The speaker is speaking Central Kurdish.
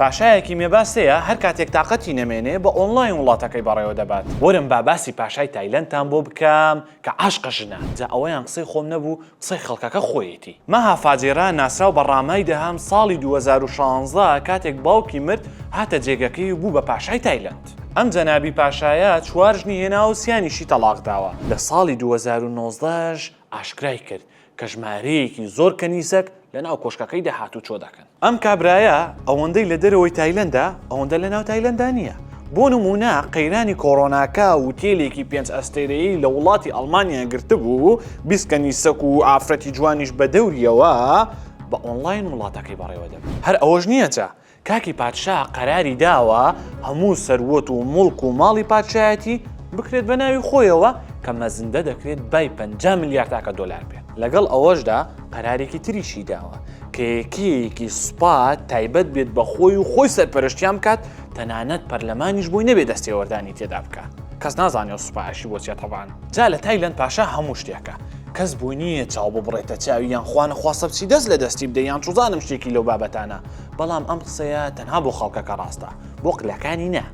پاشایەکی مێباس هەیە هەر کاتێک تاقەتی نەمێنێ بە ئۆنڵاین وڵاتەکەی بەڕێوە دەبات. وەرن با باسی پاشای تایلەندتان بۆ بکەم کە عاشقە ژنە. جا ئەوەیان قسەی خۆم نەبوو قسەی خەڵکەکە خۆیەتی. مەها فاجێرا ناسراو بە ڕامای دەهەم ساڵی 2016 کاتێک باوکی مرد هاتە جێگەکەی و بوو بە پاشای تایلەند. ئەم جەنابی پاشایە چوار ژنی هێناوە و سیانیشی تەڵاق داوە. لە ساڵی 2019 ش ئاشکرای کرد کە ژمارەیەکی زۆر کەنیسەک لەناو کۆشکەکەیدا هاتوچۆ دەکەن. ئەم کابرایە ئەوەندەی لە دەرەوەی تایلەندە ئەوەندە لەناو تایلەندا نییە. بۆ نموونە قەیرانی کۆرۆناکە وتێلێکی پێنج ئەستێرەیی لە وڵاتی ئەڵمانیا گرتبوو، 20 کەنیسەک و ئافرەتی جوانیش بە دەوریەوە بە ئۆنڵاین وڵاتەکەی بەڕێوە دەبرد. هەر ئەوەش نییە جا کاکی پادشا قەراری داوە هەموو سەروەت و موڵک و ماڵی پادشایەتی بکرێت بە ناوی خۆیەوە کە مەزندە دەکرێت بای 50 ملیار تاکە دۆلار بێت. لەگەڵ ئەوەشدا قەرارێکی تریشی داوە کە یەکەیەکی سوپا تایبەت بێت بە خۆی و خۆی سەرپەرشتیان بکات، تەنانەت پەرلەمانیش بۆی نەبێت دەستێوەردانی تێدا بکا. کەس نازانێ ئەو سوپایەشی بۆ چیە تەبعەن. جا لە تایلەند پاشا هەموو شتێکە. کەس بۆی نییە چاو ببڕێتە چاوی یان خوا نەخواستە بچی دەست لە دەستی بدەی یان چوزانم شتێکی لەو بابەتانە. بەڵام ئەم قسەیە تەنها بۆ خەڵکەکە ڕاستە، بۆ قلەکانی نا.